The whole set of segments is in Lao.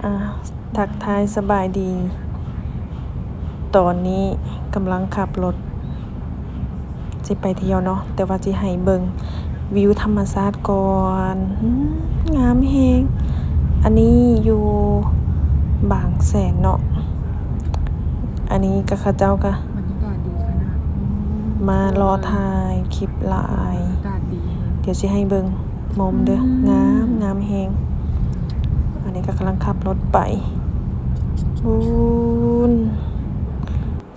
ອ່າ ທັກທາຍສະບາຍດີ. ຕອນນີ້ກຳລັງຂັບລົດຊິໄປທ່ຽວເນາະ, ແຕ່ວ່າຊິໃຫ້ເບິ່ງວິວທຳມະຊາດກ່ອນ. ອືມ ງາມແຮງ. ອັນນີ້ຢູ່ບາງແສນເນາະ. ອັນນີ້ກໍເຂົາເຈົ້າກໍ ບັນຍາກາດດີຂະໜາດ. ອືມ ມາລໍຖ່າຍຄລິບຫຼາຍ. ອາກາດດີແຮງ. ດຽວຊິໃຫ້ເບິ່ງມຸມເດີ. ອືມ ງາມ ງາມແຮງ. ອັນນີ້ກໍກຳລັງຂັບລົດໄປ. ປູນ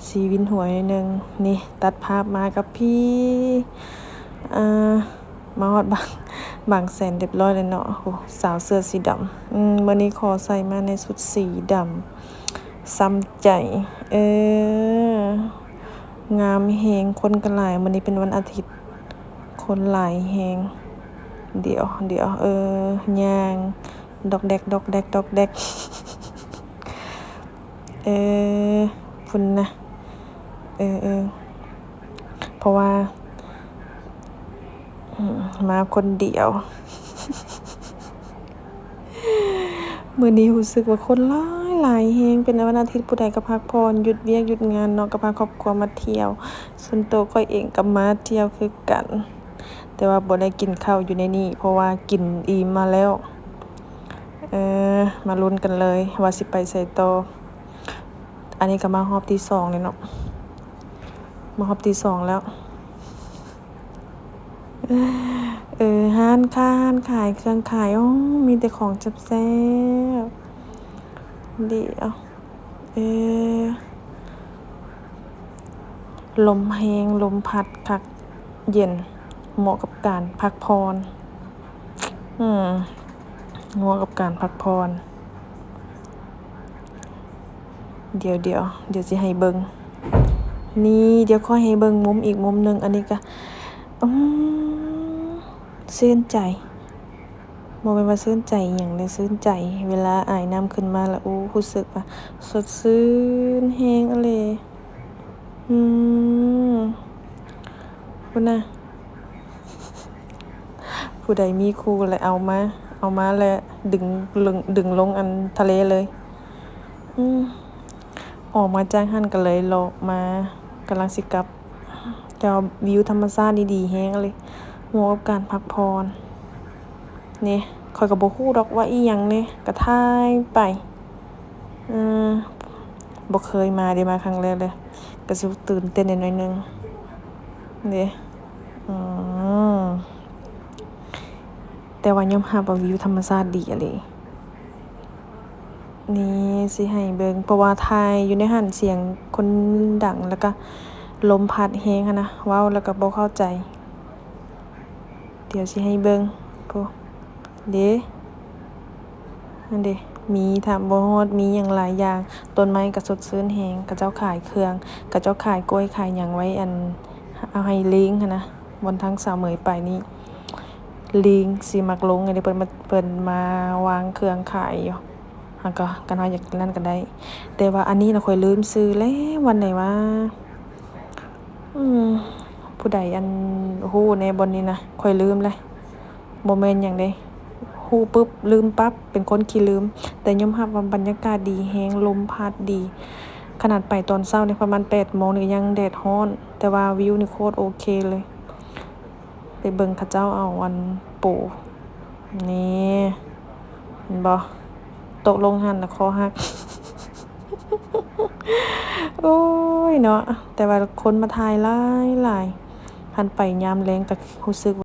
ຊິວິນຫົວໜ້ອຍໜຶ່ງ. ນີ້ ຕັດພາບມາກັບພີ່ ອ່າ ມາຮອດບາງ ບາງແສນຮຽບຮ້ອຍແລ້ວເນາະ. ໂອ້ ສາວເສື້ອສີດຳ. ອືມ ມື້ນີ້ຂໍໃສ່ມາໃນຊຸດສີດຳ ຊ້ຳໃຈ. ເອີ ງາມແຮງ. ຄົນກໍຫຼາຍ. ມື້ນີ້ເປັນວັນອາທິດ ຄົນຫຼາຍແຮງ. ດຽວ ດຽວ ເອີ ຍ່າງດອກແດກ ດອກແດກ ດອກແດກ. ເອີ ພຸ້ນນະ. ເອີ ເອີ ເພາະວ່າ ອືມ ມາຄົນດຽວ. ມື້ນີ້ຮູ້ສຶກວ່າຄົນຫຼາຍໆແຮງ. ເປັນວັນອາທິດ ຜູ້ໃດກໍພັກຜ່ອນ ຢຸດວຽກຢຸດງານເນາະ, ກໍພາຄອບຄົວມາທ່ຽວ. ສ່ວນໂຕຂ້ອຍເອງກໍມາທ່ຽວຄືກັນ, ແຕ່ວ່າບໍ່ໄດ້ກິນເຂົ້າຢູ່ໃນນີ້ ເພາະວ່າກິນອີ່ມມາແລ້ວ. ເອີ ມາລຸ້ນກັນເລີຍວ່າຊິໄປໃສຕໍ່. ອັນນີ້ກໍມາຮອບທີສອງແລ້ວເນາະ, ມາຮອບທີສອງແລ້ວ. ເອີ ຮ້ານຄ້າ ຮ້ານຂາຍເຄື່ອງຂາຍ ໂອ້ ມີແຕ່ຂອງແຊບໆ. ດຽວ ເອີ ລົມແຮງ ລົມພັດຄັກ ເຢັນ ເໝາະກັບການພັກຜ່ອນ. ອືມ ເໝາະກັບການພັກຜ່ອນ. ດຽວ ດຽວ ດຽວຊິໃຫ້ເບິ່ງ. ນີ້ ດຽວຂ້ອຍໃຫ້ເບິ່ງມຸມອີກມຸມໜຶ່ງ. ອັນນີ້ກະ ອືມ ຊື່ນໃຈ. ບໍ່ແມ່ນວ່າຊື່ນໃຈອີ່ຫຍັງເດ້, ຊື່ນໃຈ. ເວລາອາຍນ້ຳຂຶ້ນມາລະ ໂອ້ ຮູ້ສຶກວ່າສົດຊື່ນແຮງອີ່ຫຼີ. ອືມ ພຸ້ນນະ. ຜູ້ໃດມີຄູ່ແລ້ວເອົາມາ, ເອົາມາແລ້ວດຶງລົງ, ດຶງລົງອັນທະເລເລີຍ. ອືມ ອອກມາຈາກຫັ້ນກໍເລີຍເລາະມາ, ກຳລັງຊິກັບ. ແຕ່ວ່າວິວທຳມະຊາດນີ້ດີແຮງເລີຍ, ເໝາະກັບການພັກຜ່ອນ. ນີ້ ຂ້ອຍກໍບໍ່ຮູ້ດອກວ່າອີ່ຫຍັງນີ້, ກໍຖ່າຍໄປ. ເອີ ບໍ່ເຄີຍມາເດ້, ມາຄັ້ງແລກເລີຍ, ກໍຊິຕື່ນເຕັ້ນໜ້ອຍໜຶ່ງເດ້. ອືມ ແຕ່ວ່າຍອມຮັບວ່າວິວທຳມະຊາດດີອີ່ຫຼີ. ນີ້ ຊິໃຫ້ເບິ່ງ, ເພາະວ່າຖ່າຍຢູ່ໃນຫັ້ນສຽງຄົນດັງ ແລ້ວກະລົມພັດແຮງຫັ້ນນະ, ເວົ້າແລ້ວກະບໍ່ເຂົ້າໃຈ. ດຽວຊິໃຫ້ເບິ່ງ ໂອ້ ເດ້ ຫັ້ນເດ້ ມີທາງບໍ່ຮອດ ມີຫຍັງຫຼາຍຢ່າງ, ຕົ້ນໄມ້ກໍສົດຊື່ນແຮງ, ເຂົາເຈົ້າຂາຍເຄື່ອງ, ເຂົາເຈົ້າຂາຍກ້ວຍຂາຍຫຍັງໄວ້ ອັນ ເອົາໃຫ້ລີງຫັ້ນນະ, ບ່ອນທາງສາວເໝີຍໄປນີ້ ລີງຊິມັກລົງ ອັນນີ້ເພິ່ນມາ ເພິ່ນມາວາງເຄື່ອງຂາຍຢູ່. ຫາກກໍ ຄັນເຮົາຢາກນັ້ນກໍໄດ້, ແຕ່ວ່າອັນນີ້ນະ ຂ້ອຍລືມຊື່ແລ້ວ ບ່ອນໃດວະ? ອືມ ຜູ້ໃດອັນຮູ້ແດ່ບ່ອນນີ້ນະ? ຂ້ອຍລືມແລ້ວ. ບໍ່ແມ່ນຫຍັງເດ້ ຮູ້ປຶບລືມປັບ, ເປັນຄົນຂີ້ລືມ. ແຕ່ຍອມຮັບວ່າບັນຍາກາດດີແຮງ, ລົມພັດດີ. ຂະໜາດໄປຕອນເຊົ້ານີ້ ປະມານແປດໂມງນີ້ ຍັງແດດຮ້ອນ, ແຕ່ວ່າວິວນີ້ໂຄດໂອເຄເລີຍ. ໄປເບິ່ງເຂົາເຈົ້າເອົາອັນປູ ນີ້ ເຫັນບໍ່? ຕົກລົງຫັ້ນລະຄໍຫັກ. ໂອ້ຍເນາະ, ແຕ່ວ່າຄົນມາຖ່າຍຫຼາຍໆ. ຄັນໄປຍາມແລງກໍຮູ້ສຶກ